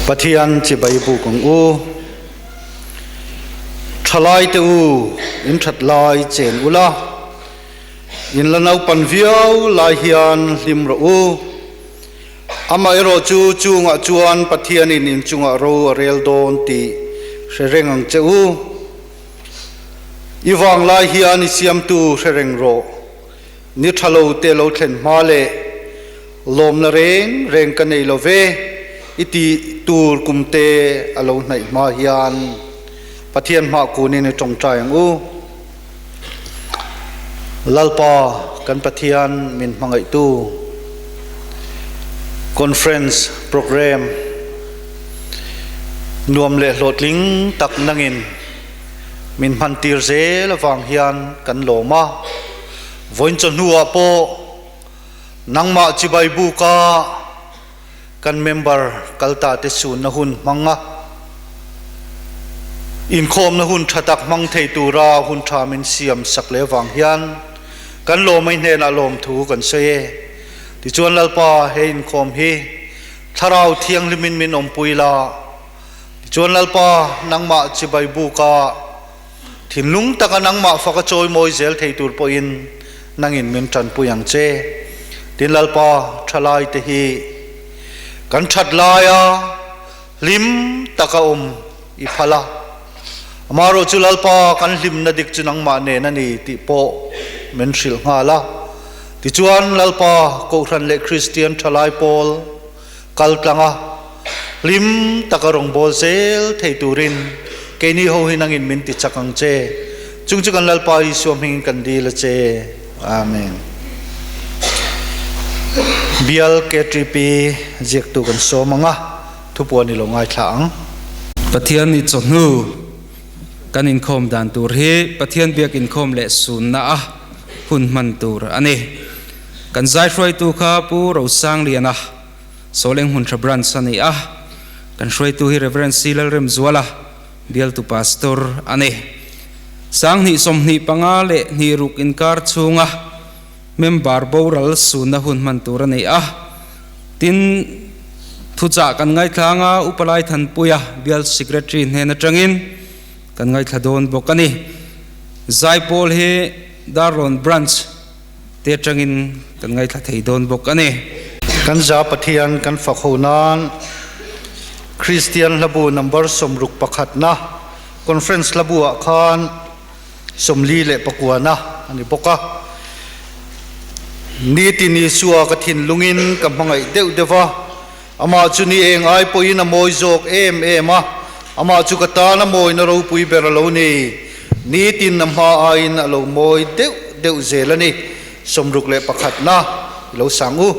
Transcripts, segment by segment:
Pathian chibai buk ang u. Thalai te u, in that lai chen ula. In la naupan viau lai hian hlim rawh u. Amaherawhchu chungah chuan Pathianin in chungah ro a rel dawn tih hre reng ang che u. I vanglai hian i siamtu hre reng rawh. Ni tha lo te lo thlen hma leh lawmna reng reng ka nei lo ve i tih tur kum te a lo hnaih hma hian Pathian hmah kunin i tawngtai ang u. Lalpa kan Pathian min hmangaihtu Conference Program nuam leh hlawhtling tak nangin min hmantir zel avang hian kan lawm a. Vawiin chawhnuah pawh nangmah chibai buka kan member kalta te sunna hun hmang a, inkhawmna hun tha tak hmang thei tura hun tha min siam sak leh avang hian kan lawmai hnenah lawmthu kan sawi e. Tichuan Lalpa he inkhawm hi Thlarau Thianghlimin min awmpui la. Tichuan Lalpa nangmah chibai buka thinlung taka nangmah faka chawimawi zel thei tur pawhin nangin min tanpui ang che. Tin Lalpa thalai te hi kan that laia hlim taka awm i phal a. Amaherawh chu Lalpa kan hlimna dik chu nangmah nen a ni tih pawh min hrilh nghal a. Tichuan Lalpa Kohhran leh Kristian thalai pawl kal tlang a, hlim taka rawngbâwl zêl thei tûrin keini ho hi nangin min ti chak ang che. Chung chu kan Lalpa Isua hmingin kan dil a che. Amen. Bial KTP ziaktu kan sawm ang a, thupuan i lo ngaithla ang. Pathian ni chawhnu kan inkhawm dan tur hi Pathian biak inkhawm leh sunna a hun hman tur a ni. Kan zai hruaitu kha Pu Rosangliana, Sawleng Hmunhra Branch a ni a. Kan hruaitu hi Rev. C. Lalremzuala, Bialtu Pastor a ni. Sanghnih 25 leh hnih ruk inkar chhunga member boral sunna hun hman tur a ni a. Tin, thuchah kan ngaithlang a, Upa Laithanpuia, Bial Secretary hnen atangin kan ngaithla dawn bawk a ni. Zaipawl hi Darlawn Branch te atangin kan ngaithla thei dawn bawk a ni. Kan za Pathian kan fak ho nan Kristian hlabu number 61 na Conference hlabu ah khan 44 na a ni bawk a. Nitin Isua ka thinlungin ka hmangaih deuh deuh va, amah chu ni eng ai pawhin a mawi zawk em em a, amah chu ka tan a mawina ropui ber a lo ni. Nitin a hma aiin a lo mawi deuh deuh zel a ni. 61 na i lo sang u.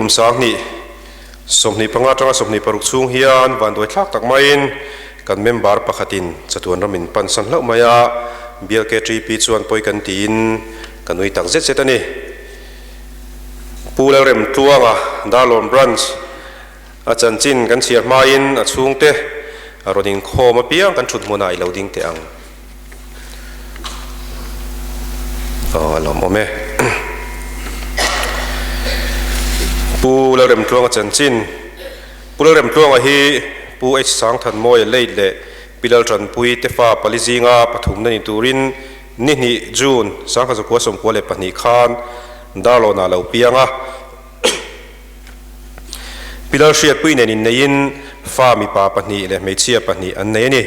Kum 2025 atanga 26 chhung hian vanduai thlak tak maiin kan member pakhatin chatuan ramin pan san hlauh mai a, Bial KTP chuan pawi kan tiin kan ui tak zet zet a ni. Pu Lalremtluanga, Darlawn Branch, a chanchin kan chhiar hmain a chhungte a rawn inkhawm apiang kan thut hmunah i lo ding teh ang. Aw a lawmawm e. Pu Lalremtluanga chanchin, Pu Lalremtluanga hi Pu H Sangthanmawia late leh Pi Laltanpui te fa pali zinga pathumna ni turin ni hnih June 1992 khan Darlawnah lo piang a. Pi Lalhriatpui nen inneiin fa mipa pahnih leh hmeichhia pahnih an nei a ni.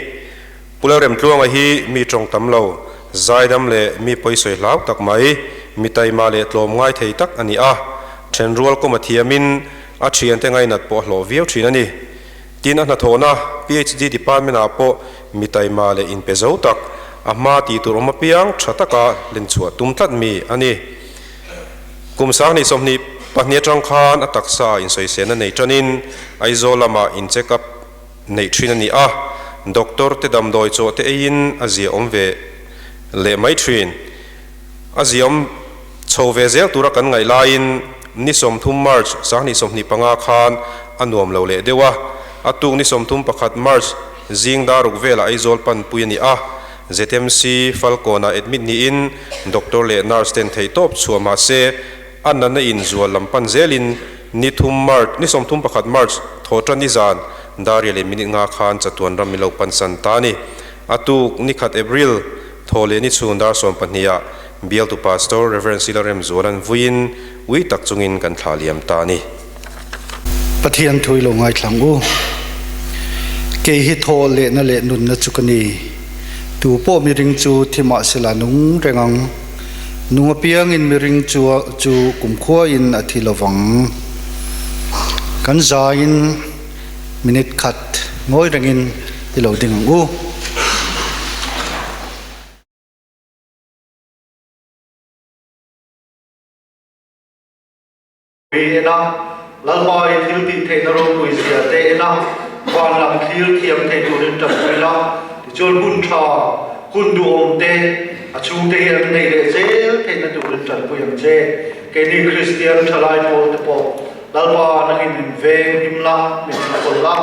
Pu Lalremtluanga hi mi tawng tam lo, zaidam leh mi pawisawi hlau tak mai, mi taima leh tlawm ngai thei tak a ni a. Thenrual kawm a thiamin a thiante ngainat pawh a hlawh viau thin a ni. Tin, a hnathawhna PHD department-ah pawh mi taima leh inpe zo tak, a hma tih tur awm apiang tha taka lenchhuah tum tlat mi a ni. Kum 2022 atang khan a taksa insawiselna nei tanin Aizawl lamah in check up neih thin a ni a, doctor te damdawi chaw te eiin a ziaawm ve leh mai thin. A ziaawm chho ve zel tura kan ngaih laiin ni 30 March 2025 khan a nuam lo leh deuh a, a tuk ni 31 March zing daruk velah Aizawl panpui a ni a, ZMC Falkawnah admit niin doctor leh nurse ten theihtawp chhuah mahse a natna inzual lam pan zelin ni thum March ni 31 March thawhtan ni zan dar leh minute nga khan chatuan ram min lo pansan ta a ni. A tuk ni khat April thaw leh ni chhun dar 12 ah bialtu Pastor Rev. Sila Remzuala'n vuiin ui tak chungin kan thlah liam ta a ni. Pathian thui lo ngaithlang u. Kei hi thaw lehna leh nunna chu ka ni. Tu pawh miring chu thi mahsela nung reng ang. Nung apiangin miring chu chu kumkhuain a thi lovang. Kan zaiin minute khat ngawi rengin i lo ding ang u. Pui en a, Lalpa i thil tih theihna ropui zia te en a, van lam thlir thiam thei turin tanpui la, tichuan hun tha, hun duhawm te a chhungte hi an neih leh zel theihna turin tanpui ang che. Keini Kristian thalai pawl te pawh Lalpa nangin min veng him la, min enkawl la,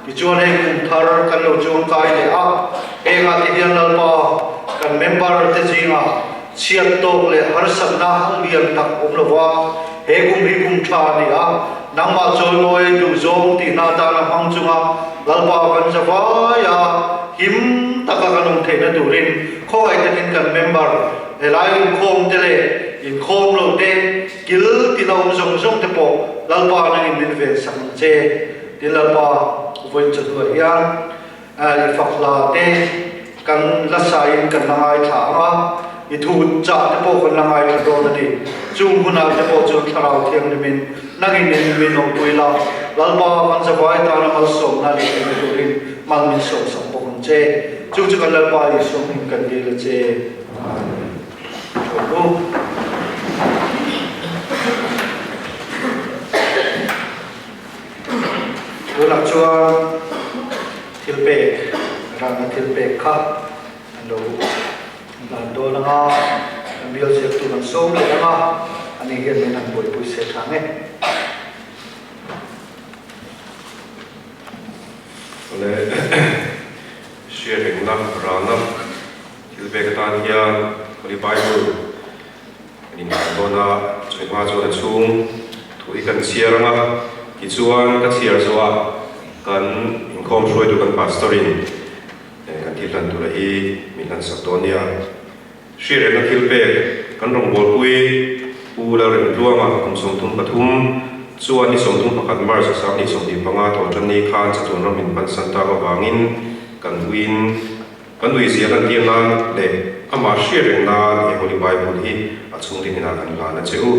tichuan hei kum thar kan lo chuangkai leh a, hengah te hian Lalpa kan member te zingah Chhiat tawk leh harsatna lian tak awm lova, he kum hi kum tha a ni a, nangmah chawimawi duhzawng tihna atana hmang chunga Lalpa kan za vai a, him taka kan awm theihna turin khawngaih takin kan member helai inkhawm te leh inkhawm lo te, kil tina awm zawng zawng te pawh Lalpa nangin min ven sak ang che. Tin Lalpa vawiin chawhnuah hian I fak hla te kan la sain kan la ngaithla ang a, i thu chah te pawh kan la ngaithla dawn a ni. Chung hunah te pawh chuan Thlarau Thianghlimin nangin in min awmpui la, Lalpa kan zavai tana malsawmna leh theihna turin mal min sawmsak bawk ang che. Chu chu kan Lalpa Isua hming kan dil a che. Amen. Thaw u. Tunah chuan thil pek, rana thil pek kha an lo dan dawn ang a, kan bial ziaktu kan sawm leh ang a, ani hian min han buaipui se tha nge. Awle, hriatrengna rana thil pek atan hian Holy Bible Kan inhal dawn a, chumi hma chuan a chhung thu hi kan chhiar ang a, tichuan ka chhiar zawh a kan inkhawm hruaitu kan pastor in kan thil hlan tura hi min hlan sak dawn nia. Hriatrengna thil pek kan rawngbawlpui Pu Lalremtluanga kum 33 chuan ni 31 March 2025 thawhtanni khan chatuan ram min pansan tak avangin kan uiin Kan nuihzia lan tir nan leh amah hriat reng nan he Holy Bible hi a chhungte hnenah kan hlan a che u.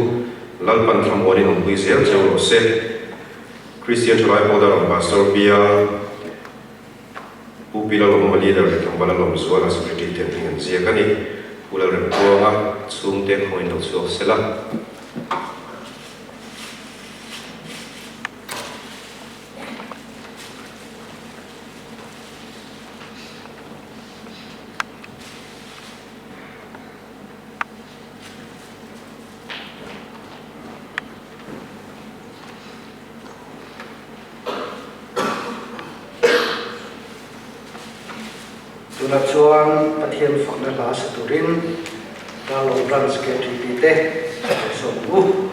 Lalpan thlamuanin awmpui zel cheu rawh se. Christian Thalai Pawl Darang Pastor Bial Pu Pi Lalawmawma Leader leh Tlangval Lalawmzuala Secretary ten hming an ziak a ni. Pu Lalremtluanga chhungte khawngaih lo chhuak sela. Tunah chuan Pathian fakna hla sa turin Darlawng Branch KTP te ka sawm u.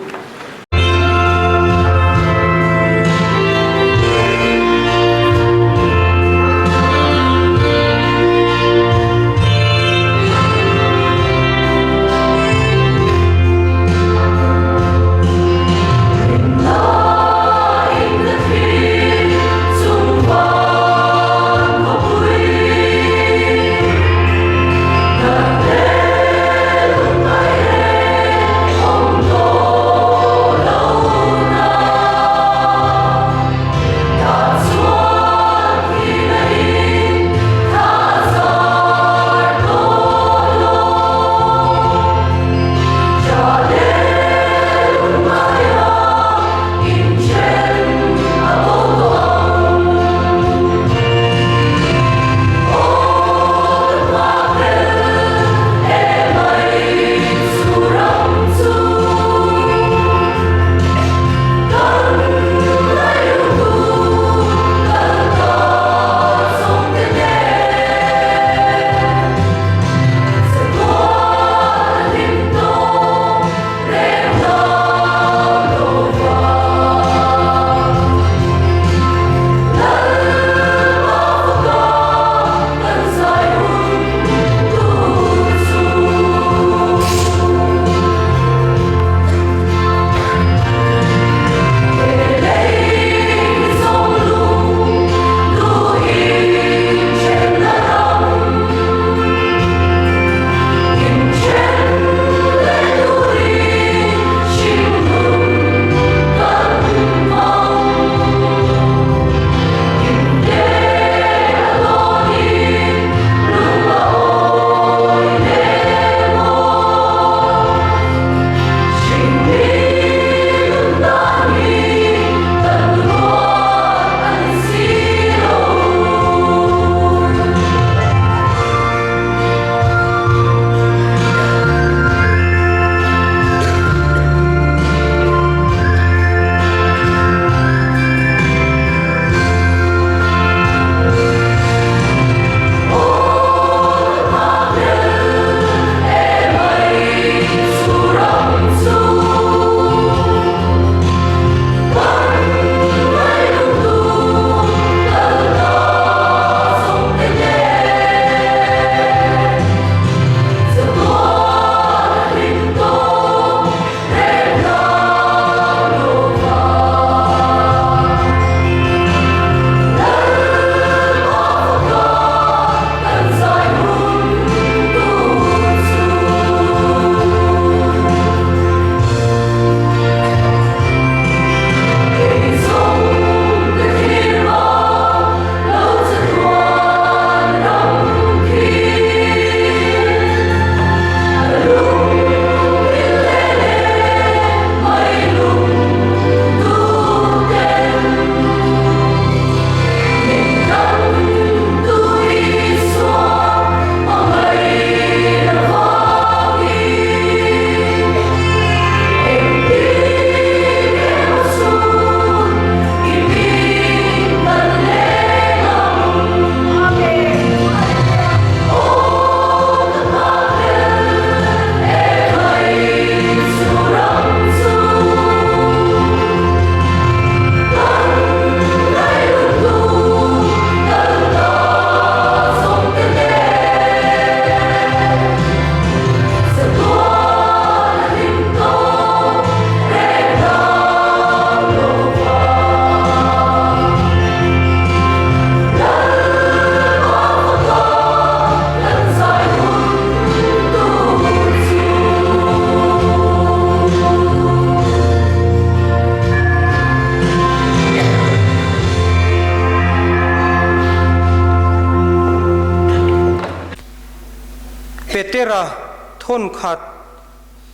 Petera thawnkhat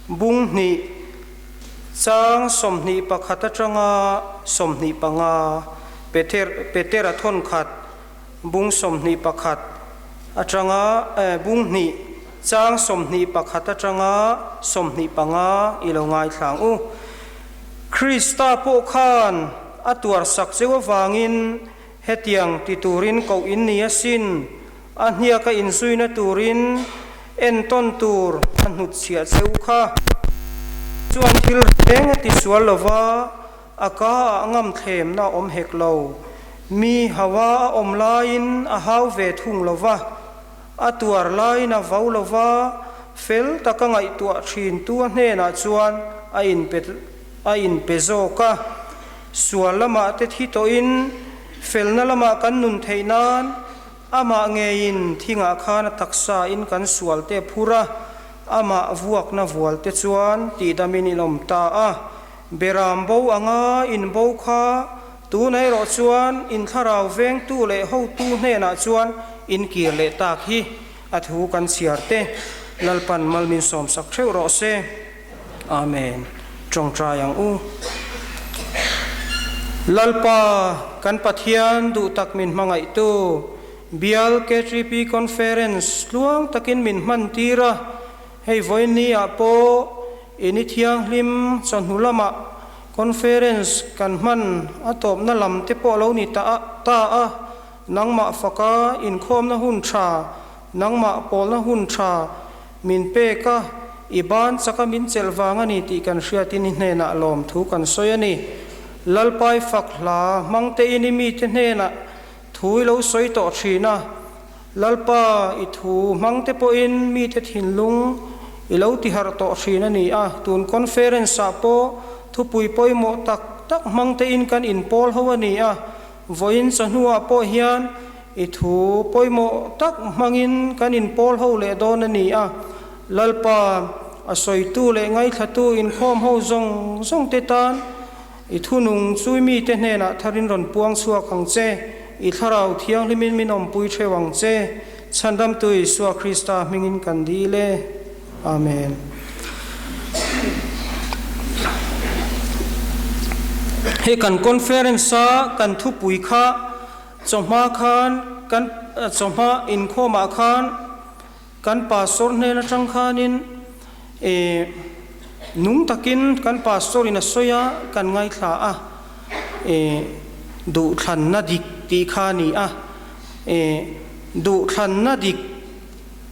bung hnih chang 21 atanga 25 Petera thawnkhat bung 21 atanga bung hnih chang 21 atanga 25 i lo ngaithlang u. Krista pawh khan a tuarsak cheu avangin hetiang ti turin koh in ni asin. A hniaka inzuina turin entawn tur a hnutchhiah che u kha. Chuan thil reng a tisual lo va, a ka ah ngam thlemna a awm hek lo. Mi hawa a awm laiin a hau ve thung lo va, a tuar laiin a vau lo va, fel taka ngaihtuah thintu a hnenah chuan a inpe a inpe zawk a. Sual lamah te thi tawhin felna lamah kan nun theih nan amah ngeiin thingah khan a taksa in kan sual te a phur a, amah vuakna vual te chuan tihdamin in awm ta a. Beram bo anga in bo kha tuna erawh chuan in thlarau vengtu leh hotu hnenah chuan in kir leh tak hi a thu kan chhiar te Lalpan malmin sawmsak theuh rawh se. Amen. Tawngtai ang u. Lalpa, kan Pathian duh tak min hmangaihtu, Bial KTP Conference tluang takin min hman tir a, hei vawiin ah pawh i ni thianghlim chawhnu lamah Conference kan hman a tawpna lam te pawh lo ni ta ta a, nangmah faka inkhawmna hun tha, nangmah pawlna hun tha, Min pek a, i ban chaka min chelh vang a ni tih kan hriatin i hnenah lawmthu kan sawi a ni. Lalpai fak hla hmang tein i mite hnenah thu i lo sawi tawh thin a, Lalpa i thu hmang te pawhin mite thinlung i lo tiharh tawh thin a ni a, tun conference ah pawh thupui pawimawh tak tak hmang tein kan inpawl ho a ni a, Vawiin chawhnuah pawh hian i thu pawimawh tak hmangin kan inpawl ho leh dawn a ni a, Lalpa, a sawitu leh ngaithlatu inkhawm ho zawng zawng te tan i thunung chui mite hnenah tharin rawn puang chhuak ang che, i Thlarau Thianghlimin min awmpui theuh ang che, Chhandamtu Isua Krista hmingin kan dil e. Amen. Hei kan conference a kan thupui kha chawhma khan kan chawhma inkhawmah khan kan pastor hnen atang khanin eh nung takin kan pastor in a sawi a kan ngaithla a eh duhthlanna dik tih kha a ni a eh duhthlanna dik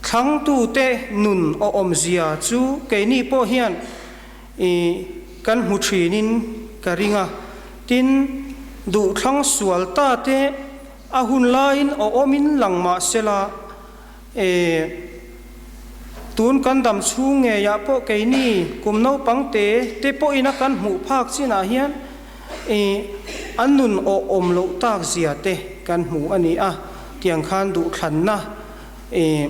Thlangtute nun aw awmzia chu keini pawh hian i kan hmu thinin ka ring a, tin, duhthlang sual ta te a hun laiin aw awmin lang mah sela, e, tun kan dam chhung ngeiah pawh keini kum naupang te te pawhin a kan hmuh phak chinah hian i an nun aw awm loh tak zia te kan hmu a ni a, tiang khan duhthlanna I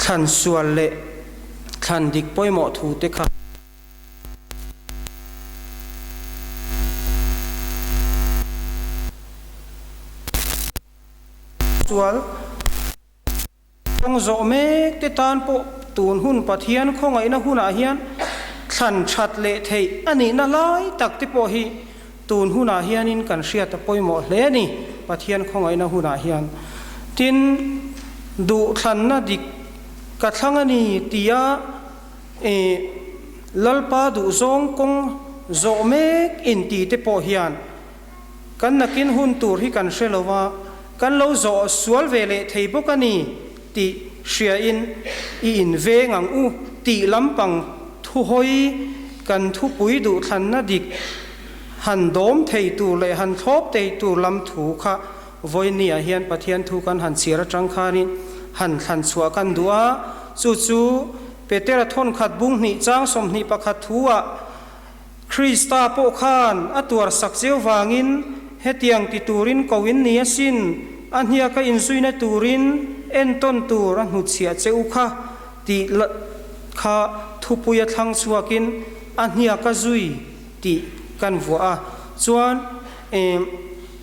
thlan sual leh thlan dik pawimawh thu te kha. Sual kawng zawh mek te tan pawh tun hun Pathian khawngaihna hunah hian thlan that leh theih a nihna lai tak te pawh hi Tun hunah hianin kan hriat a pawimawh hle a ni, Pathian khawngaihna hunah hian. Tin, duhthlanna dik ka thlang a ni tia i Lalpa duhzawng kawng zawh mek inti te pawh hian kan nakin hun tur hi kan hre lo a, kan lo zawh sual ve leh thei bawk a ni tih hriain i inveng ang u tih lampang thuhawi kan thupui duhthlanna dik han dawm thei tur leh han thlawp thei tur lam thu kha vawinia hian Pathian thu kan han chhiar atang khanin han thlan chhuah kan duh a, chu chu Petera thawnkhat bung hnih chang 21 thu ah Krista pawh khan a tuar sak chiau vangin hetiang ti turin ko in ni asin, a hniaka inzuina turin entawn tur a hnutchhiah che u kha tih kha thupui a thlang chhuakin a hniaka zui tih kan vuah a. Chuan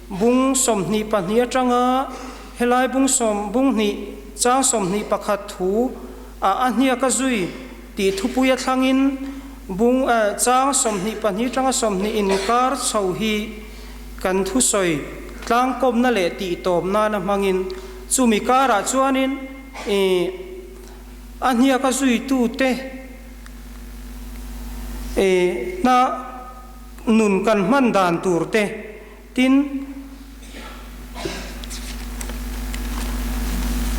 bung 22 atanga helai bung sawm bung hnih chang 21 thu ah a hniaka zui tih thupui a thlangin bung chang 22 atanga 20 inkar chho hi kan thusawi tlangkawmna leh tihtawp nana hmangin chumi karah chuanin a hniaka zuitute na nun kan hman dan tur te tin.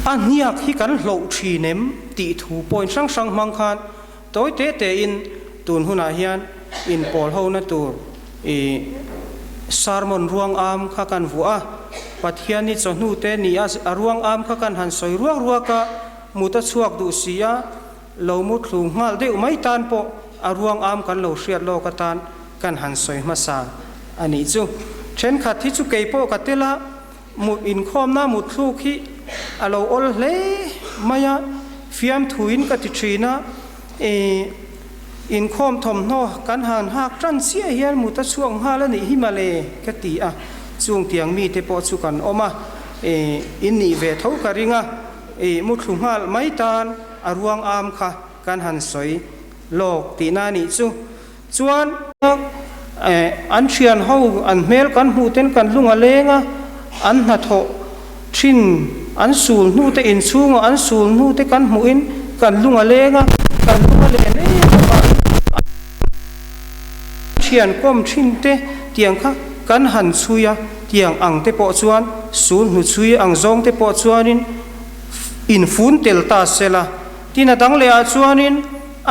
A hniak hi kan hloh thin em tih thu point hrang hrang hmang khan tawi te te in tun hunah hian inpawl hona tur i sermon ruang am kha kan vuah a. Pathian hi chawhnu te ni a, a ruang am kha kan han sawi ruak ruak a, mut a chhuak duh si a, lo mu thlu nghal deuh mai tan pawh a ruang am kan lo hriat lawk atan kan han sawi hmasa a nih chu. Thenkhat hi chu kei pawh ka tel a, mut inkhawmna mut thluk hi a lo awl hle mai a, fiamthuin ka ti thin a, ih inkhawm thawmhnaw kan han hak tan chiah hian mut a chhuak nghal a nih hi male ka ti a, chung tiang mite pawh chu kan awm a, ih in nih ve tho ka ring a. I muthlu nghal mai tan a ruang am kha kan han sawi lawk tihna a nih chu. Chuan an thian ho an hmel kan hmuh ten kan lung a leng a, an hnathawh thin an sul hnu te inchhunga an sul hnu te kan hmuhin kan lung a leng a, kan lung a len em em a, an thian kawm thin te tiang kha kan han chhui a. Tiang ang te pawh chuan sul hnuchhui ang zawng te pawh chuanin infun tel ta se la. Tin a dang leh ah chuanin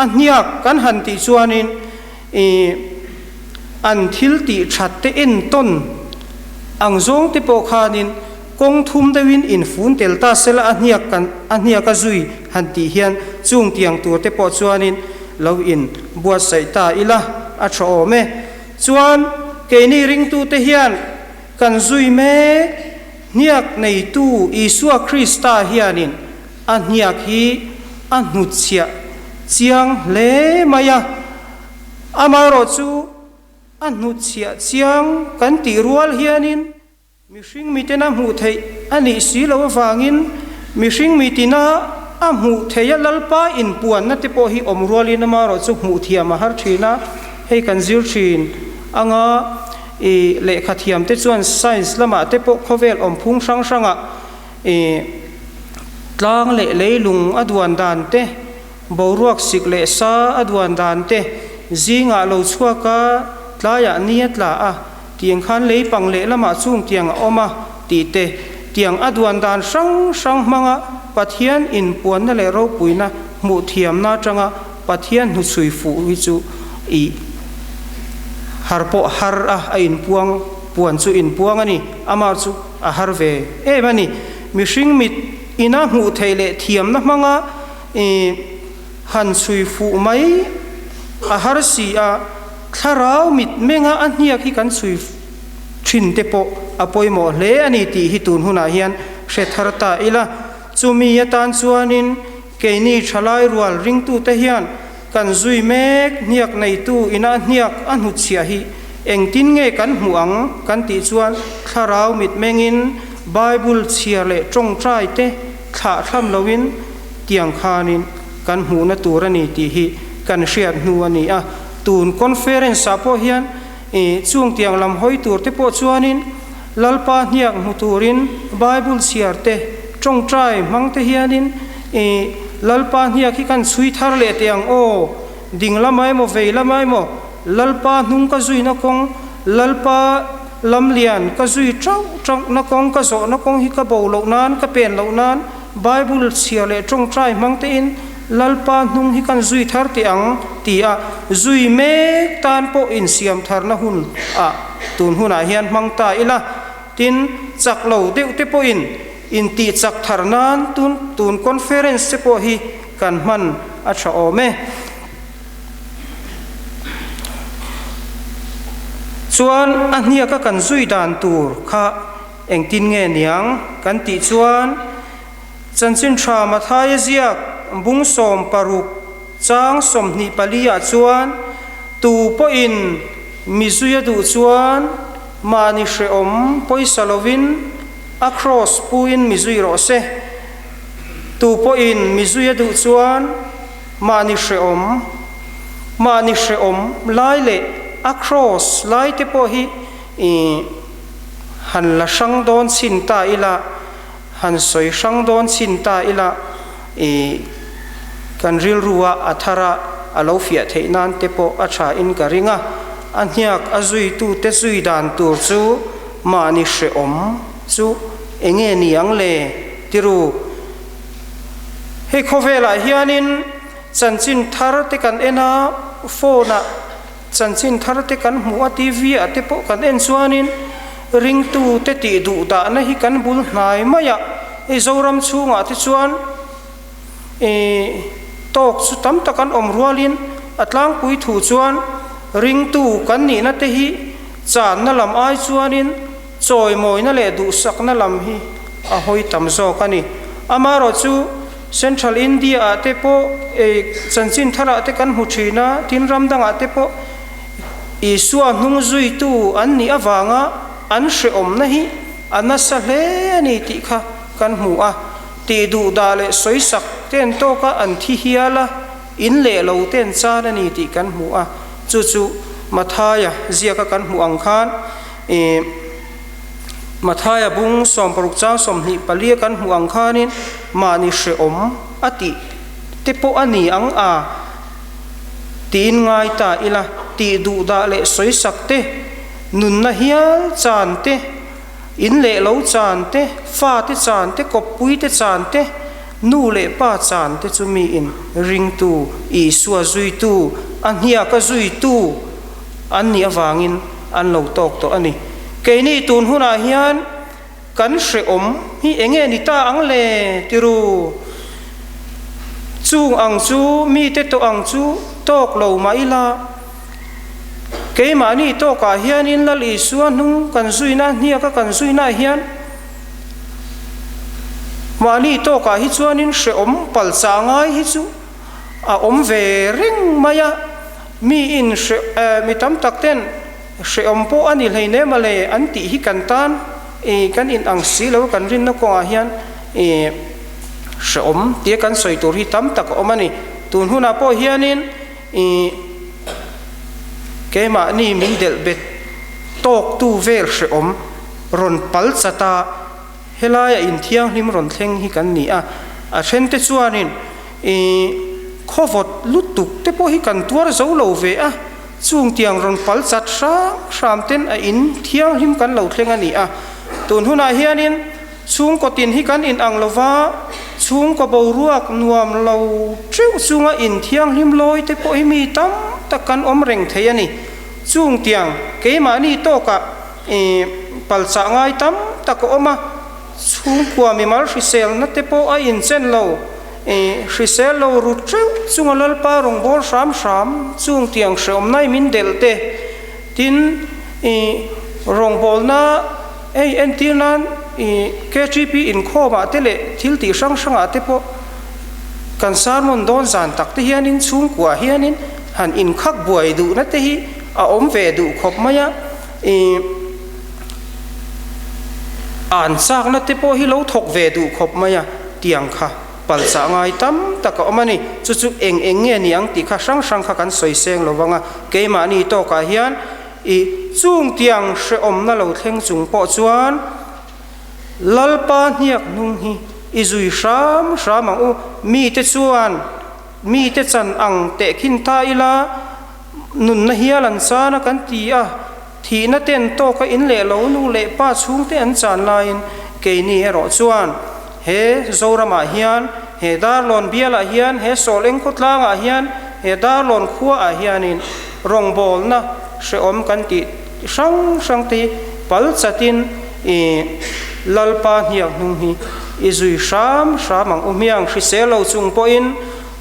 a hniak kan han tih chuanin ih an thil tih that te entawn ang zawng te pawh khanin kawng thum deuhin infun tel ta se la a hniak kan a hniak a zui han tih hian chung tiang tur te pawh chuanin lo in buatsaih ta ila a tha awm e. Chuan keini ringtute hian kan zui mek hniak neitu Isua Krista hianin a hniak hi a hnutchhiah chiang hle mai a. Amaherawhchu a hnutchhiah chiang kan tih rual hianin Mihring mitena hmuh theih a nih si loh avangin mihring mitina a hmuh theih a Lalpa inpuanna te pawh hi awm rualin amaherawh chu hmuh thiam a har thin a, hei kan zir thin anga i lehkha thiam te chuan science lamah te pawh khawvel awmphung hrang hrangah i tlang leh leilung a duan dan te, boruak sik leh sa a duan dan te zingah lo chhuak a, tlaiah ni a tla a. Tiang khan lei pang lehlamah chung tiang a awm a tih te, tiang a duan dan hrang hrang hmanga Pathian inpuanna leh ropuina hmuh thiamna atanga Pathian hnuchhui fuh hi chu i har pawh har a, a inpuang puan chu inpuang a ni, amah chu a har ve em a ni. Mihring mit ina hmuh theih leh thiamna hmanga i han chhui fuh mai a har si a. Thlarau mit menga a hniak hi kan chhui thin te pawh a pawimawh hle a ni tih hi tun hunah hian hre thar ta ila. Chumi atan chuanin keini thalai rual ringtute hian kan zui mek hniak neitu ina a hniak a hnutchhiah hi engtin nge kan hmuh ang kan tih chuan thlarau mit mengin Bible chhiar leh tawngtai te thlah thlam loin tiang khanin kan hmuhna tur a ni tih hi kan hriat hnu a ni a. Tun conference ah pawh hian ih chung tiang lam hawi tur te pawh chuanin Lalpa hniak hmu turin Bible chhiar te tawngtai hmang te hianin ih Lalpa hniak hi kan chhui thar leh teh ang aw, ding lamah emaw vei lamah emaw Lalpa hnung ka zuina kawng, Lalpa lamlian ka zui tauh tauhna kawng, ka zawhna kawng hi ka bo loh nan, ka pen loh nan Bible chhiar leh tawngtai hmang tein Lalpa hnung hi kan zui thar teh ang ti a, zui mek tan pawh insiam tharna hun ah tun hunah hian hmang ta ila, tin chak lo deuh te pawhin intih chak thar nan tun tun conference te pawh hi kan hman a tha awm e. Chuan a hniaka kan zui dan tur kha engtin nge niang kan tih chuan, Chanchin tha Mathaia ziak bung 16 chang 24 ah chuan, Tu pawhin mi zuia duh chuan mahni hrehawm pawisa lovin a kraws puin mi zui rawh se. Tu pawhin mi zuia duh chuan mahni hrehawm mahni hrehawm lai leh a kraws lai te pawh hi han la hrang dawn chhin ta ila, Han sawi hrang dawn chhin ta ila i kan rilrua a thara a lo fiah theih nan te pawh a tha in ka ring a, a hniak a zuitute zui dan tur chu mahni hrehawm chu enge ni ang le tiru? Hei khawvelah hianin chanchin thar te kan en a, phone ah chanchin thar te kan hmuh a, TV ah te pawh kan en chuanin ringtu te tih duh dahna hi kan bul hnai mai a, hei Zoram chhungah te chuan ih tawk chu tam tak an awm rualin a tlangpui thu chuan ringtu kan nihna te hi channa lam ai chuanin Chawimawina leh duhsakna lam hi a hawi tam zawk a ni. Amaherawhchu, Central India-ah te pawh chanchin tharah te kan hmu thin a, tin ram dangah te pawh Isua hnung zuitu an nih avanga an hrehawmna hi a nasa hle a ni tih kha kan hmu a. Tih duhdah leh sawisak ten tawka an thi hial a, in leh lo ten chan a ni tih kan hmu a. Chu chu Mathaia ziaka kan hmuh ang khan, I Mathaia bung 60 chang 24 a kan hmuh ang khanin mahni hrehawm a tih te pawh a ni ang a tiin ngai ta ila, tih duhdah leh sawisak te, nunna hial chan te, in leh lo chan te, fate chan te, kawppui te chan te, nu leh pa chan te chu miin ringtu, Isua zuitu, a hniaka zuitu an nih avangin an lo tawk tawh a ni. Keini tun hunah hian kan hrehawm hi eng nge ni ta ang le tiru? Chung ang chu mite tawh ang chu tawk lo mah ila, keimahni tawkah hianin Lal Isua hnung kan zuina hniaka kan zuinaah hian mahni tawkah hi chuanin hrehawm palchah ngai hi chu a awm ve reng mai a. Mi in hre eh mi tam tak ten hrehawm pawh a ni hleinem a le an tih hi kan tan ih kan in ang si lo kan rinna kawngah hian ih hrehawm tia kan sawi tur hi tam tak a awm a ni. Tun hunah pawh hianin ih keimahni min delh bet tawktu vel hrehawm rawn pal chat a helaia inthianghlim rawn thleng hi kan ni a. A then te chuanin I khawvawt lutuk te pawh hi kan tuar zo lo ve a, chung tiang rawn pal chat hram hram ten a in thianghlim kan lo thleng a ni a. Tun hunah hianin chhungkaw tin hi kan in ang lo va, chhungkaw boruak nuam lo teuh chunga in thianghlim lawi te pawh hi mi tam tak kan awm reng thei a ni. Chung tiang keimahni tawkah i pal chah ngai tam tak a awm a. Chhungkua mimal hriselna te pawh a inchen lo. I hrisel lo rut teuh chunga Lalpa rawngbâwl hram hram chung tiang hrehawmna i min delh te. Tin, i rawngbâwlna hei entir nan i KTP inkhawmah te leh thil tih hrang hrangah te pawh kan sermon dawn zan tak te hianin chhungkua hianin han inkhak buai duhna te hi a awm ve duh khawp mai a. I an chakna te pawh hi lo thawk ve duh khawp mai a, tiang kha palchah ngai tam tak a awm a ni. Chu chu eng eng nge ni ang tih kha hrang hrang kha kan sawi seng lo vang a, keimahni tawkah hian i chung tiang hrehawmna lo thleng chung pawh chuan Lalpa hniak hnung hi i zui hram hram ang u. Mite chuan mite chan ang tehkhin ta ila, Nunna hial an chan a kan ti a, thihna ten tawka in leh lo nu leh pa chhungte an chan laiin keini erawh chuan he Zoramah hian, he Darlawn bialah hian, he Sawleng khawtlangah hian, he Darlawn khuaah hianin rawngbawlna hrehawm kan tih hrang hrang te hi pal chatin i Lalpa hniak hnung hi i zui hram hram ang u hmiang hrisel lo chung pawhin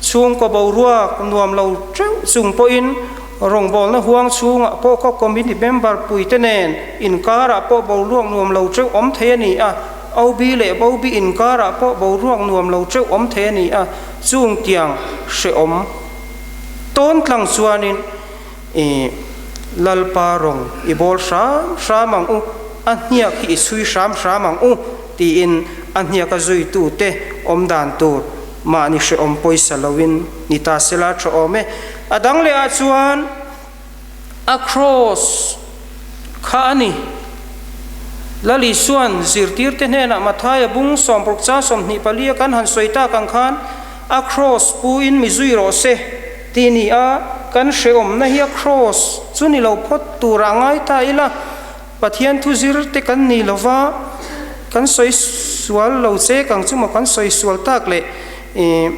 Chhungkaw boruak nuam lo teuh chung pawhin rawngbawlna huang chhungah pawh khaw committee member puite nen inkarah pawh boruak nuam lo teuh awm thei a ni a, OB leh BOB inkarah pawh boruak nuam lo teuh awm thei a ni a, chung tiang hrehawm tawn tlang chuanin i Lalpa rawng i bawl hram hram ang u, a hniak hi i chhui hram hram ang u tiin a hniaka zuitute awm dan tur Mahni hrehawm pawisa loin ni ta sela tha awm e. A dang leh ah chuan a cross kha a ni. Lal Isua'n zirtirte hnenah Mathaia bung 60 chang 24 a kan han sawi tak ang khan a cross pu in mi zui rawh se tih ni a, kan hrehawmna hi a cross chu ni lo phawt turah ngai ta ila. Pathian thu zir te kan ni lova, kan sawi sual lo che kang chu maw kan sawi sual tak leh In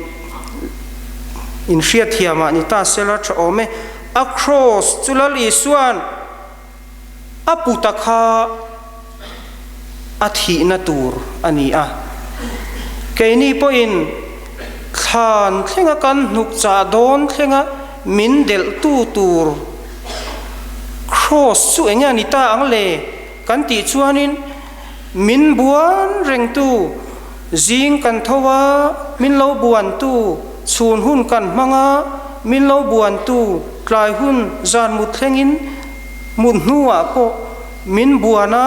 hriatthiam ah ni ta sela tha awm e. A cross chu Lal Isua'n a puta kha a thihna tur a ni a. Keini pawhin thlan thlenga kan hnuk chah dawn thlenga min delhtu tur cross chu enge a ni ta ang le kan tih chuanin min buan rengtu Zing kan tho a, min lo buantu, chhun hun kan hmang a, min lo buantu, tlai hun zan mut thlengin mut hnuah pawh min buan a,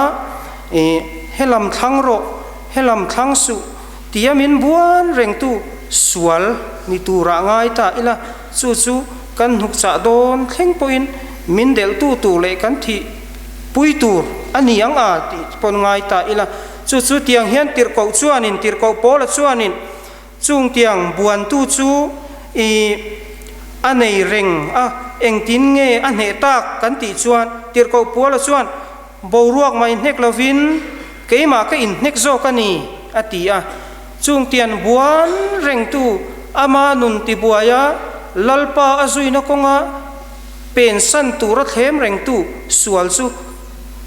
ih, helam thlang rawh, helam thlang suh tia min buan rengtu sual ni turah ngai ta ila, chu chu kan hnuk chah dawn thleng pawhin min delhtu tur leh kan thih pui tur a ni ang a tih pawn ngai ta ila. Chu chu tiang hian tirhkoh chuanin, tirhkoh Paula chuanin chung tiang buantu chu i a nei reng a, engtin nge a hneh tak kan tih chuan tirhkoh Paula chuan boruak mai hnek lovin keimah ka inhnek zawk a ni a ti a. Chung tian buan rengtu ama nun tibuaia Lalpa a zuina kawnga pensan tura thlem rengtu sual chu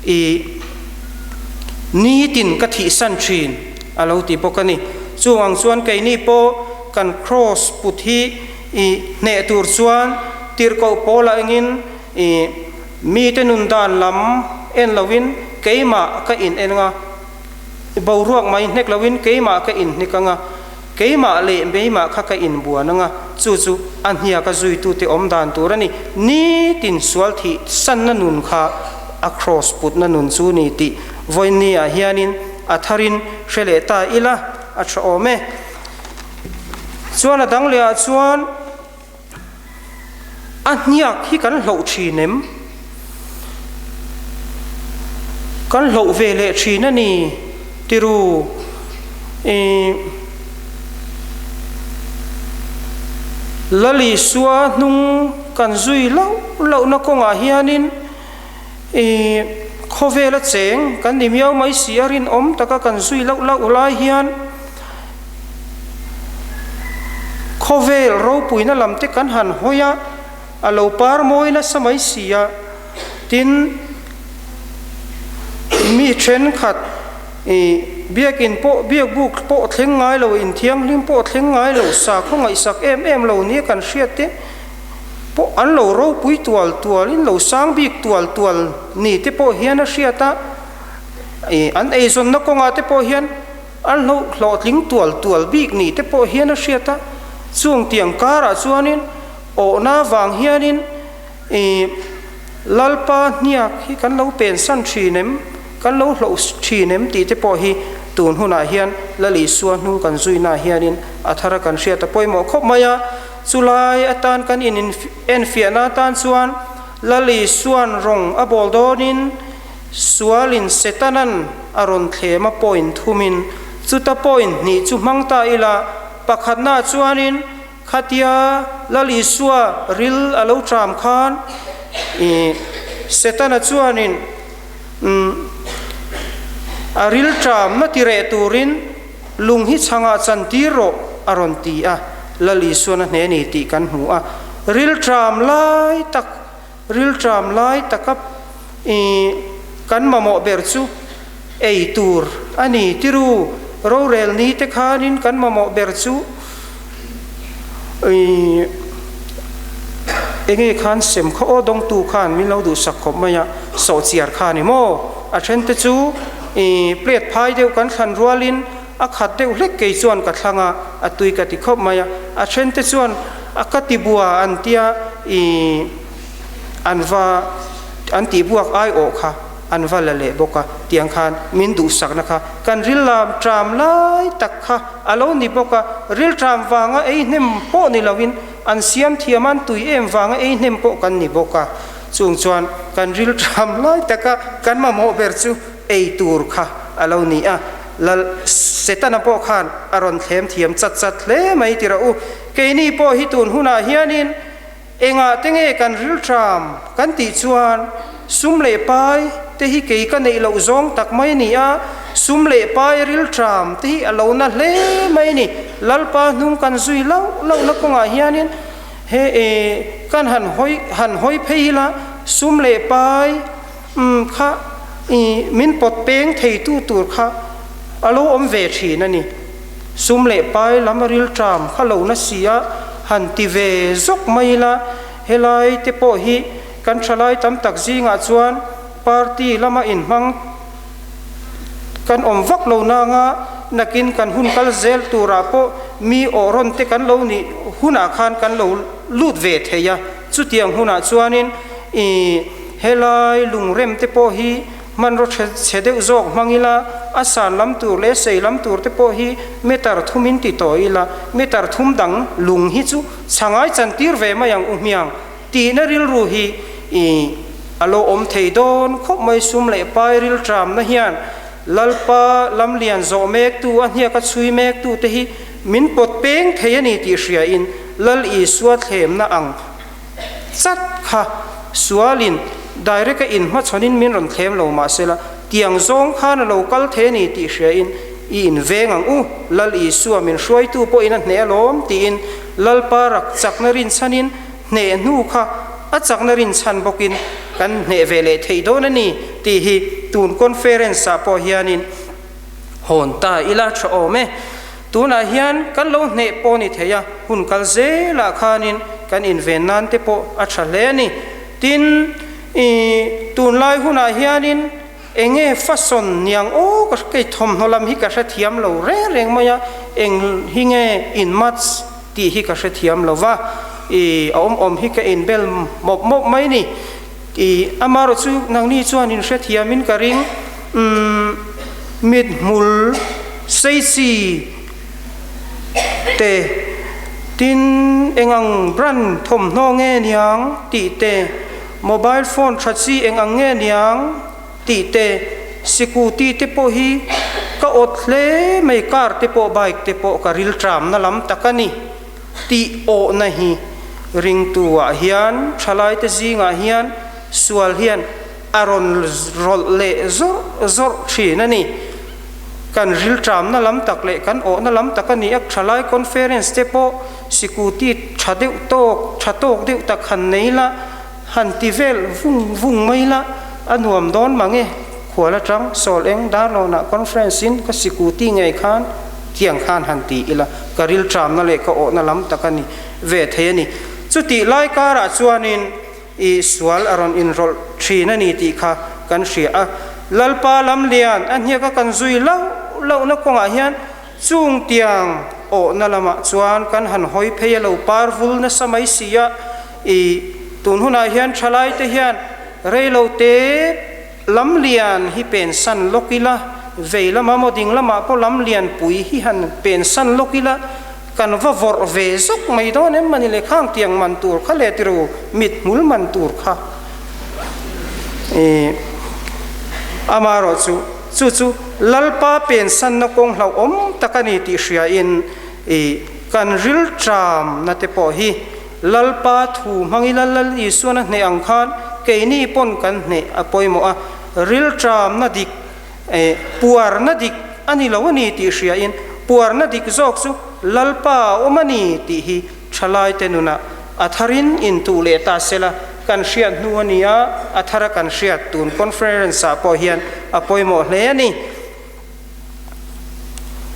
I nitin ka thihsan thin a lo ti bawk a ni. Chung ang chuan keini pawh kan cross put hi i hneh tur chuan tirhkoh pawlah engin i mite nun dan lam en loin keimah ka in en anga, boruak mai hnek loin keimah ka in hnek anga, keimah leh meimah kha ka in buan anga, chu chu a hniaka zuitute awm dan tur a ni. Nitin sual thih sanna nun kha a cross putna nun chu ni tih vawiinni ah hianin a tharin hre leh ta ila a tha awm e. Chuan a dang leh ah chuan a hniak hi kan hloh thin em? Kan hloh ve leh thin a ni tiru ih Lalisua hnung kan zui loh lohna kawngah hianin I khawvela cheng kan ni miau mai si a rinawm taka kan zui loh loh lai hian khawvel ropuina lam te kan han hawi a, a lo par mawi nasa mai si a, tin mi thenkhat i biakin pawh biakbuk pawh thleng ngai lo, inthianghlim pawh thleng ngai lo, sakhaw ngaihsak em em lo nia kan hriat te, pawh an lo ropui tual tual in lo sang bik tual tual ni te pawh hian a hriat a, ih an eizawnna kawngah te pawh hian an hlo hlawhtling tual tual bik ni te pawh hian a hriat a, chung tiang karah chuanin awhna vang hianin ih Lalpa hniak hi kan lo pensan thin em, kan lo hloh thin em tih te pawh hi tun hunah hian Lal Isua hnung kan zuina hianin a thara kan hriat a pawimawh khawp mai a. Chulai atan kan in enfiahna atan chuan Lal Isua'n rawng a bawl dawnin sualin Setana'n a rawn thlem a point thumin chuta point hnih chu hmang ta ila pakhatnaah chuanin khatia Lal Isua ril a lo tram khan i Setana chuanin a ril tramna ti reh turin Lung hi chhangah chantir rawh a rawn ti a, Lal Isuan a hne ni tih kan hmu a. Rilṭam lai tak, rilṭam lai taka i kan mamawh ber chu ei tur a ni tiru. Rorel ni te khanin kan mamawh ber chu i enge khan sem kha aw dawngtu khan min lo duhsak khawp mai a, sawhchiar kha ni maw? A then te chu I plate phai deuh kan thlan rualin a khat deuh hlek kei chuan ka thlang a, a tui ka ti khawp mai a. A then te chuan a ka ti bua an tia i an va an tih buak ai awh kha an va la leh bawk a, tiang khan min duhsakna kha kan ril lam tram lai tak kha a lo ni bawk a, ril tram vanga ei hnem pawh ni loin an siam thiam a, an tui em vanga ei hnem pawh kan ni bawk a. Chung chuan kan rilṭam lai taka kan mamawh ber chu ei tur kha a lo ni a, Lal Setana pawh khan a rawn thlem thiam chat chat hle mai ti rawh u. Keini pawh hi tun hunah hianin engah te nge kan rilṭam kan tih chuan sum leh pai te hi kei ka neih loh zawng tak mai a ni a, sum leh pai rilṭam te hi a lo na hle mai a ni. Lalpa hnung kan zui loh lohna kawngah hianin he e kan han hawi han hawi phei ila sum leh pai umm kha i min pawt peng theitu tur kha a lo awm ve thin a ni. Sum leh pai lam a rilṭam kha lo na si a, han ti ve zawk mai ila helai te pawh hi kan thalai tam tak zingah chuan party lama inhmang kan awm vak lo nanga nakin kan hun kal zel turah pawh mi awh rawn te kan lo nih hunah khan kan lo lut ve thei a, chutiang hunah chuanin ih helai lungrem te pawh hi hmanraw chhe deuh zawk hmang ila, a san lam tur leh sei lam tur te pawh hi meter thumin ti tawh ila, meter thum dang lung hi chu chhangai chantir ve mai ang u hmiang. Tihna rilru hi i a lo awm thei dawn khawp mai sum leh pai rilṭamna hian Lalpa lamlian zawh mektu a hniaka chhui mektu te hi min pawt peng thei a ni tih hriain Lal Isua thlemna ang chat kha sualin direct a inhmachhawnin min rawn thlem lo mahsela tiang zawng khan a lo kal thei a ni tih hriain i inveng ang u Lal Isua min hruaitu pawhin a hneh alawm tiin Lalpa rak chakna rinchhanin hneh hnu kha a chakna rinchhan bawkin kan hneh ve leh theih dawn a ni tih hi tun conference ah pawh hianin hawn ta ila tha awm e. Tunah hian kan lo hneh pawh ni thei a, hun kal zelah khanin kan inven nan te pawh a tha hle a ni. Tin, i tunlai hunah hianin Enge fason niang aw ka kei thawmhnaw lam hi ka hrethiam lo reng reng mai a, eng hi nge in mats tih hi ka hrethiam lo va, i a awm awm hi ka inbel mawp mawp mai ni. I amarawh chu nangni chuan in hrethiam in ka ring, umm mithmul seichi te tin eng ang brand thawmhnaw nge niang tih te, Mobile phone tha chi eng ang nge niang tih te, sikuti te pawh hi ka awt hle mai, car te pawh bike te pawh ka rilṭamna lam tak a ni tih awhna hi ringtu ah hian thalai te zingah hian sual hian a rawn rawlh leh zawrh zawrh thin a ni. Kan rilṭamna lam tak leh kan awhna lam tak a ni a, thalai conference te pawh sikuti tha deuh tawk, tha tawk deuh tak han nei la, han ti vel vung vung mai la, a nuam dawn mang e. Khual atang Sawl eng Darlawnah conference in ka sikuti ngei khan tiang khan han ti ila, ka rilṭamna leh ka awhna lam tak a ni ve thei a ni. Chutih lai karah chuanin I sual a rawn inrawlh thin a ni tih kha kan hria a. Lalpa lamlian a hniaka kan zui loh lohna kawngah hian chung tiang awhna lamah chuan kan han hawi phei a lo par vul nasa mai si a. I tun hunah hian thalaite hian reilote lamlian hi pensan lawk ila, vei lama maw ding lamah pawh lamlian pui hi han pensan lawk ila, kan va vawrh ve zawk mai dawn em mani le khang tiang man tur kha le tiru mit hmul man tur kha i amarawh chu chu chu Lalpa pensanna kawng hlauhawm tak a ni tih hriain i kan rilṭamna te pawh hi Lalpa thu hmangila Lal Isuan a hneh ang khan keini pawn kan hneh a pawimawh a, rilṭamna dik E, puarna dik a ni lo a ni tih hriain puarna dik zawk chu Lalpa a awm a ni tih hi thalaite nunah a tharin intuh leh ta sela kan hriat hnu a ni a, a thara kan hriat tun conference-ah pawh hian a pawimawh hle a ni.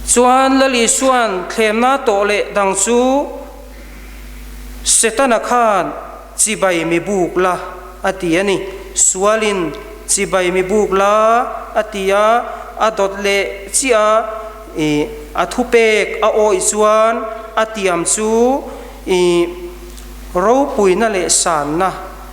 Chuan Lal Isua'n thlemna tawh leh dang chu Setana khan Chibai mi buk la, a ti a ni. Sualin chibai mi buk la, a ti a, a dawt leh chiah a, i a thupek a awih chuan a tiam chu i ropuina leh sanna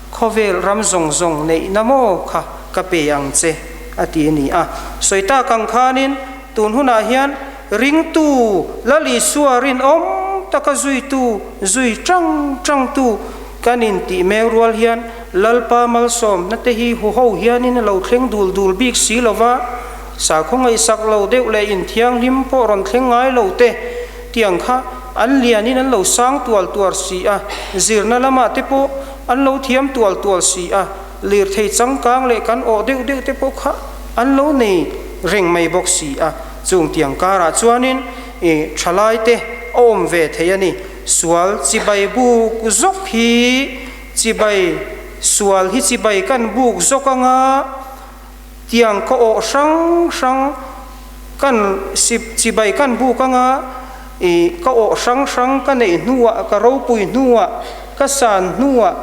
khawvel ram zawng zawng neihna maw kha ka pe ang che, a ti a ni a. Sawi tak ang khanin tun hunah hian Ringtu, Lal Isua rinawm taka zuitu, zui tang tangtu kan intih mek rual hian Lalpa malsawmna te hi huho hianin a lo thleng dul dul bik si lo va, sakhaw ngaihsak lo deuh leh inthianghlim pawh rawn thleng ngai lo te tiang kha an lianin an lo sang tual tuar si a, zirna lamah te pawh an lo thiam tual tual si a, lirthei changkang leh kan awh deuh deuh te pawh kha an lo nei reng mai bawk si a. Chung tiang karah chuanin i thalaite a awm ve thei a ni. Sual chibai buk zawk hi chibai sual hi chibai kan buk zawk anga tiang ka awh hrang hrang kan chibai kan buk anga ih ka awh hrang hrang ka neih hnuah ka ropui hnuah ka san hnuah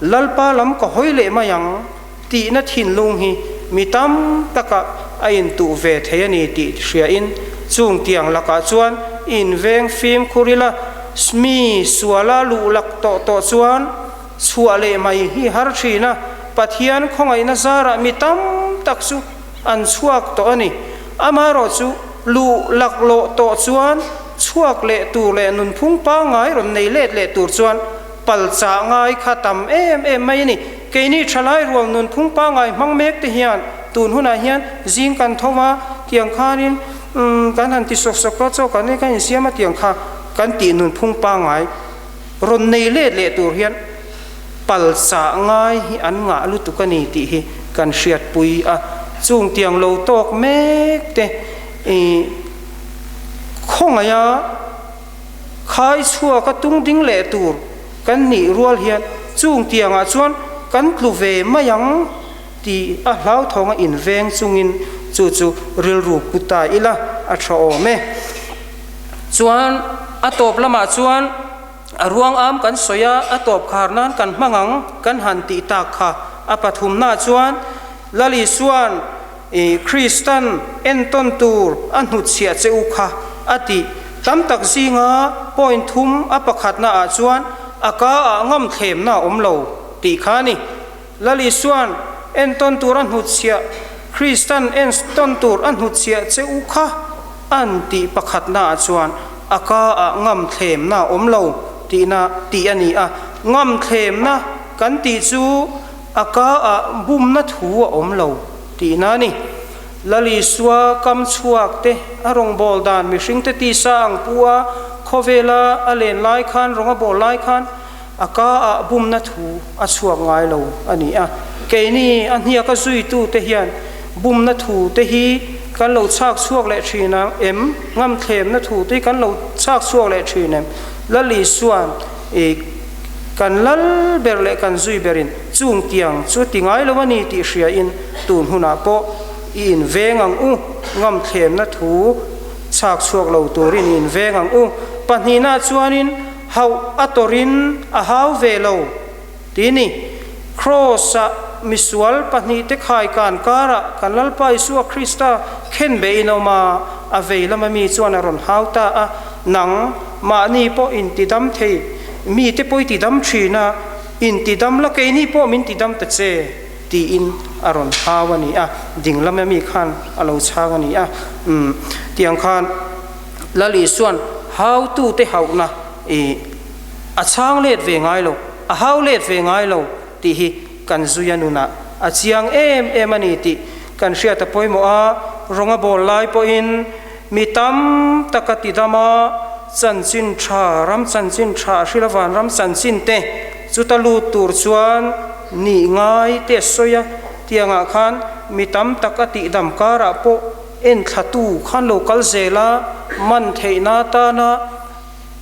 Lalpa lam ka hawi leh mai ang tihna thinlung hi mi tam takah a intuh ve thei a ni tih hriain chung tiang lakah chuan i inveng fimkhur ila, mi suala luh lak tawh tawh chuan chhuah leh mai hi har thin a, Pathian khawngaihna zarah mi tam tak chu an chhuak tawh a ni. Amaherawh chu luh lak lawh tawh chuan chhuak leh tur leh nunphung pangngai rawn nei let leh tur chuan Pal chah ngai kha tam em em mai a ni. Keini thalai rual nunphung pangngai hmang mek te hian tun hunah hian zing kan tho a, tiang khanin umm kan han ti sawk sawk a, chaw kan ei kan insiam a tiang kha kan tih nunphung pangngai rawn nei let leh tur hian pal chah ngai hi an ngah lutuk a ni tih hi kan hriatpui a. Chung tiang lo tawk mek te ih khawngaiha. Khai chhuak a tung ding leh tur kan nih rual hian chung tiangah chuan kan tlu ve mai ang tih a hlauthawng a inveng chungin chu chu rilru pu ta ila a tha awm e. Chuan a tawp lamah chuan a ruang am kan sawi a, a tawp khar nan kan hmang ang kan han tih tak kha a pathumnaah chuan Lal Isua'n I Kristan entawn tur a hnutchhiah che u kha a ti. Tam tak zinga point thum a pakhatna ah chuan a ka ah ngam thlemna a awm lo tih kha a ni. Lal Isua'n entawn tur a hnutchhiah Kristan entawn tur a hnutchhiah che u kha an tih pakhatna ah chuan a ka ah ngam thlemna a awm lo tihna tih a ni a. Ngam thlemna kan tih chu A ka ah bumna thu a awm lo tihna a ni. Lal Isua kam chhuak te a rawngbâwl dan mihringte tisa ang pu a khawvela a len lai khan rawng a bawl lai khan a ka ah bumna thu a chhuak ngai lo a ni a. Keini a hniak a zuitu te hian bumna thu te hi kan lo chhak chhuak leh thin ang em? Ngamthlemna thu te hi kan lo chhak chhuak leh thin em? Lal Isua'n I kan lal ber leh kan zui berin chung tiang chu ti ngai lo a ni tih hriain tun hunah pawh i inveng ang u, ngamthlemna thu chhak chhuak lo turin i inveng ang u. Pahnihna chuanin hauh a tawrin a hau ve lo ti ni. Kraws-ah misual pahnihte khaikan karah kan Lalpa Isua Krista khenbeh in awm a, a vei lama mi chuan a rawn hau ta a, Nang, mahni pawh intidam thei, mite pawh i tidam thin a, intidam la keini pawh min tidam ta che, tiin a rawn hau a ni a, ding lama mi khan a lo chhang a ni a. Umm, tiang khan Lal Isua'n hautute hauhna i a chhang let ve ngai lo, a hau let ve ngai lo tih hi kan zuia nunah a chiang em em a ni tih kan hriat a pawimawh a, rawng a bawl lai pawhin, Mi tam tak a ti dam a, chanchin tha, ram chanchin tha, Hrila Vanram chanchin te chuta lut tur chuan nih ngai te a sawi a, tiangah khan mi tam tak a tih dam karah pawh enthlatu khan lo kal zel a, man theihna atana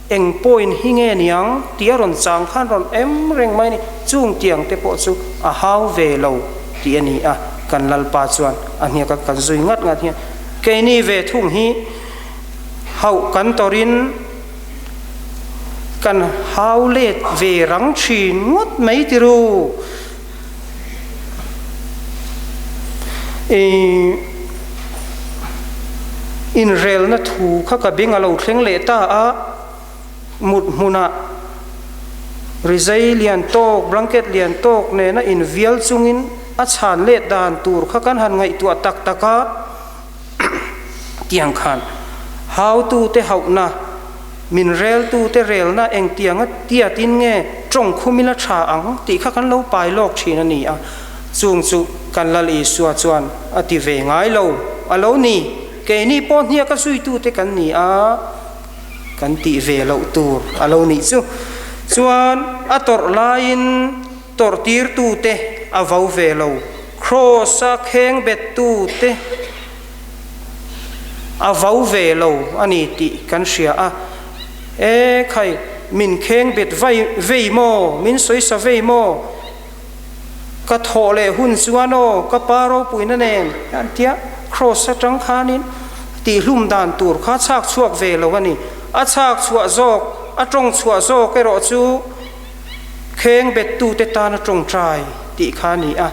eng pawhin hi nge niang tih a rawn chang khan rawn em reng mai a ni, chung tiang te pawh chu a hau ve lo tih a ni a, kan Lalpa chuan a hniak a kan zui ngat ngat hian keini ve thung hi hauh kan tawrin kan hau let ve rang thin ngawt mai tiru. Ih inrelna thu kha ka beng a lo thleng leh ta a, mut hmunah rizai lian tawk, blanket lian tawk nena invial chungin a chhan let dan tur kha kan han ngaihtuah tak tak a, tiang khan hautute hauhna, min reltute relna engtianga tiatin nge tawng khum ila tha ang tih kha kan lo pai lawk thin a ni a, chung chu kan Lal Isua chuan a ti ve ngai lo a lo ni, keini pawh hniaka zuitute kan ni a, kan tih ve loh tur a lo nih chu. Chuan a tawrh laiin tawrh tirtute a vo ve lo, Kraws-a kheng bettute a vo ve lo a ni tih kan hria a. E khai, min kheng bet vai vei maw, min sawisa vei maw, ka thawh leh hun chuan aw, ka pa ropuina nen an tia, Kraws atang khanin tihhlum dan tur kha chhak chhuak ve lo a ni. A chhak chhuah zawk, a tawng chhuah zawk erawh chu kheng bettute tana tawngtai tih kha a ni a.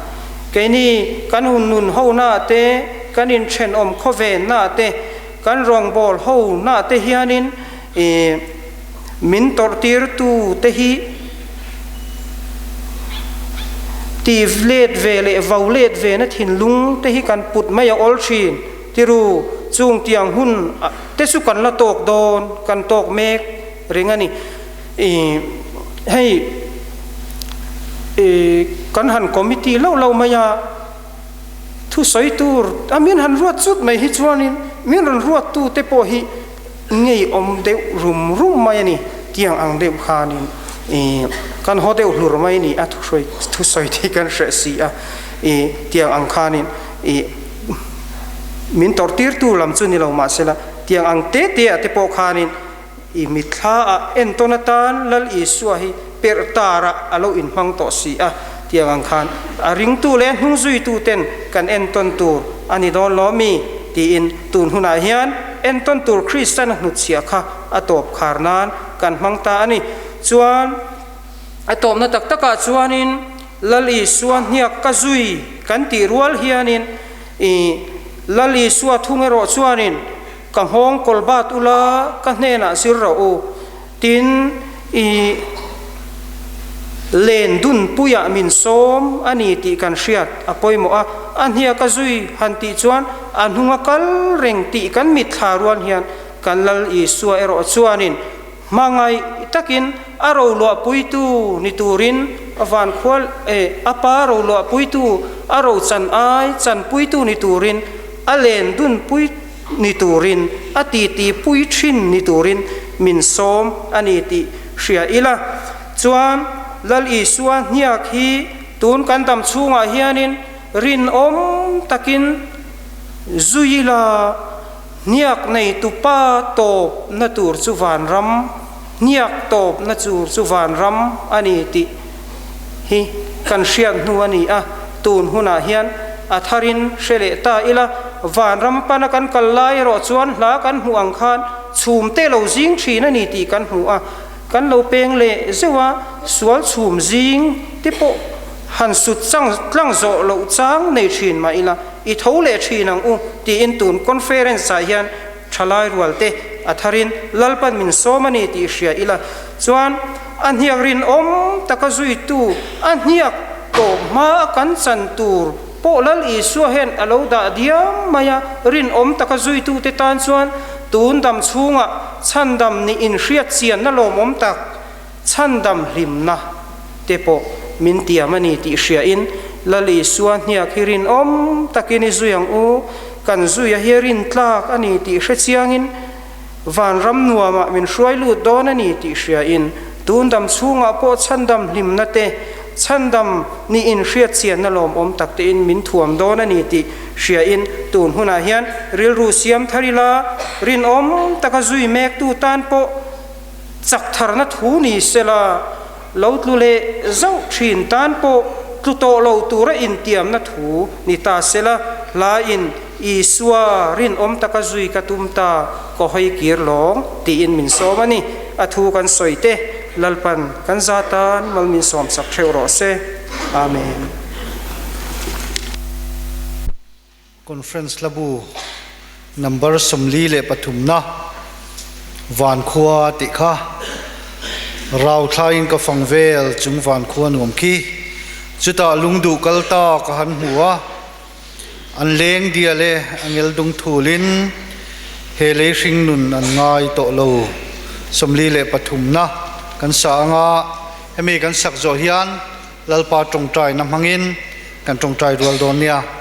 Keini kan hun nun honaah te, kan inthenawm khawvennaah te, Kan rawngbâwl ho na te hianin ih min tawrhtirtu te hi tih let ve leh vo let ve na thinlung te hi kan put mai a awl thin. Tiru, chung tiang hun te chu kan la tawk dawn, kan tawk mek reng a ni. Ih hei ih kan han committee loh loh mai a. Thusawi tur a min han ruat chut mai hi chuanin min rawn ruattu te pawh hi ngeiawm deuh rum rum mai a ni. Tiang ang deuh khanin ih kan haw deuh hlur mai a ni a, thuhruai thusawi te hi kan hreh si a, ih tiang ang khanin ih min tawrhtirtu lam chu ni lo mahsela tiang ang te te ah te pawh khanin ih mitthla ah entawn atan Lal Isua hi perh tar ah a lo inhmang tawh si a, tiang ang khan a ringtu leh hnung zuitu ten kan entawn tur a ni dawn lo mi? tiin tun hunah hian entawn tur Kristian a hnutchhiah kha a tawp khar nan kan hmang ta a ni. Chuan a tawpna tak takah chuanin Lal Isua hniak ka zui kan tih rual hianin ih Lal Isua thung erawh chuanin Ka nghawng kawl bat ula ka hnenah zir rawh u, tin i len dun puiah min sawm a ni tih kan hriat a pawimawh a, a hniak a zui han tih chuan a hnunga kal reng tih kan mitthla rual hian kan Lal Isua erawh chuanin hmangaih takin a roluahpuitu ni turin a van khual e a pa roluahpuitu a ro chan ai chanpuitu ni turin a len dun pui ni turin, a titi pui thin ni turin min sawm a ni tih hria ila. Chuan Lal Isua hniak hi tun kan dam chhungah hianin rinawm takin zui ila, hniak nei tupa tawp na tur chu vanram, hniak tawp na tur chu vanram a ni tih hi kan hriat hnu a ni a, tun hunah hian a tharin hre leh ta ila, vanram pana kan kal lai erawh chuan hla kan hmuh ang khan chhum te lo zing thin a ni tih kan hmu a, kan lo peng leh zeuh a, sual chhum zing te pawh han sut chang tlang zawh loh chang nei thin mah ila, i tho leh thin ang u tiin tun conference ah hian thalai rual te a tharin Lalpan min sawm a ni tih hria ila chuan a hniak rinawm taka zuitu a hniak tawp hma a kan chan tur pawh Lal Isua hian a lo dah diam mai a, rinawm taka zuitute tan chuan tun dam chhungah chhandam nih inhriat chianna lawmawm tak chhandam hlimna te pawh min tiam a ni tih hriain Lal Isua hniak hi rinawm takin i zui ang u, kan zuia hi rintlak a ni tih hre chiangin vanram nuamah min hruai lut dawn a ni tih hriain tun dam chhungah pawh chhandam hlimna te, chhandam nih inhriat chianna lawmawm tak tein min thuam dawn a ni tih hriain tun hunah hian rilru siam thar ila rinawm taka zui mektu tan pawh Chak tharna thu ni sela, lo tlu leh zauh thin tan pawh tlu tawh lo tura intiamna thu ni ta sela, hlain Isua rinawm taka zui ka tum ta, ka hawi kir lawng tiin min sawm a ni. A thu kan sawi te, Lalpan kan za tan mal min sawm sak theuh rawh se. Amen. Conference hlabu number 43 na Vankhua tih kha Rauthlain ka fang vel chung Vankhua nuam khi chutah lungduh kal ta ka han hmu a, an leng dial e a ngel dung thulin he lei hring nun an ngai tawh lo 43 na kan sa anga hemi kan sak zawh hian Lalpa tawngtaina hmangin kan tawngtai rual dawn nia.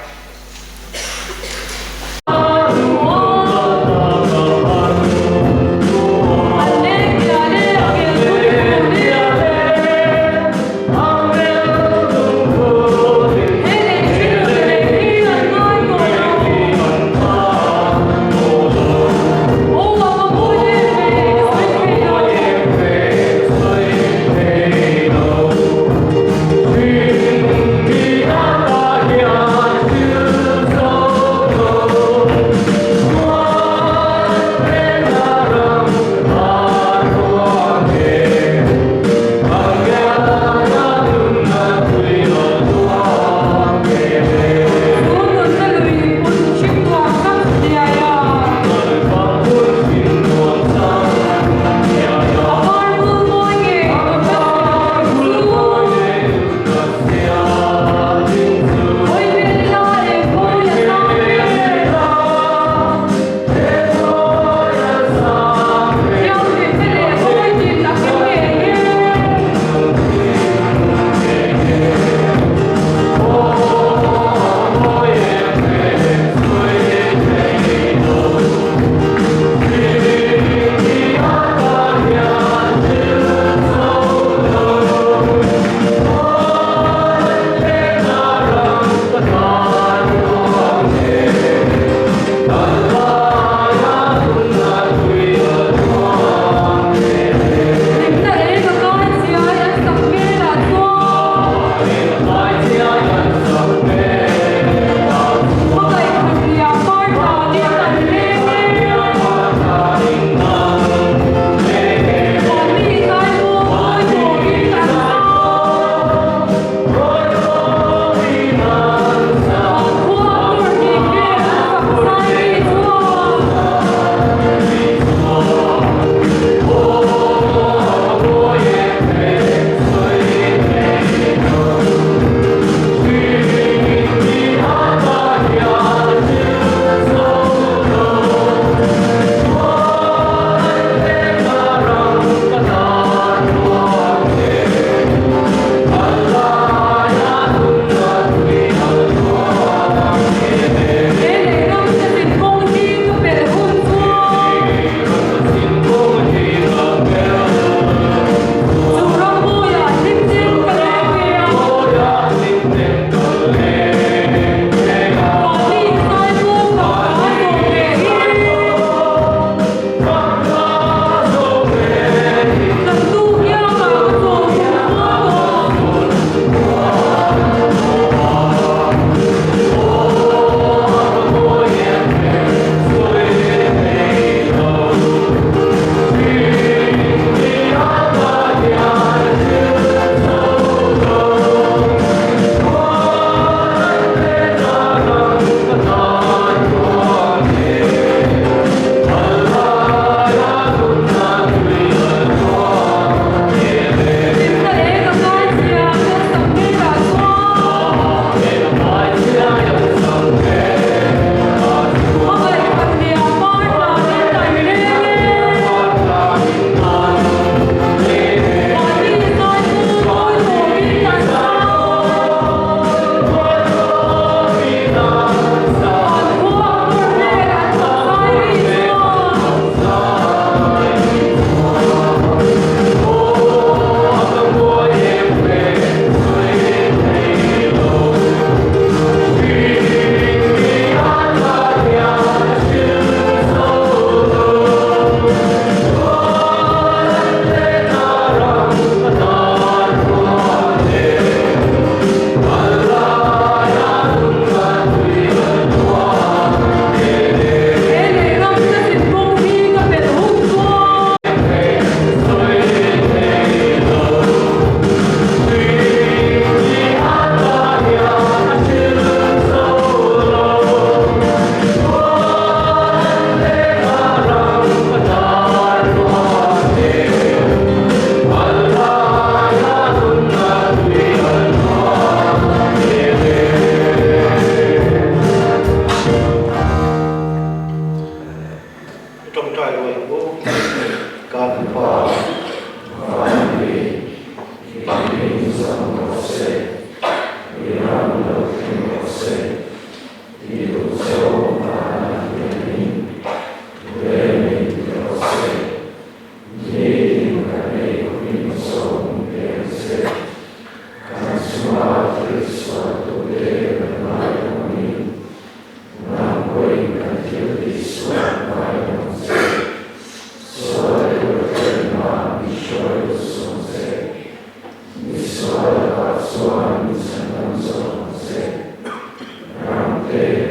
Amen.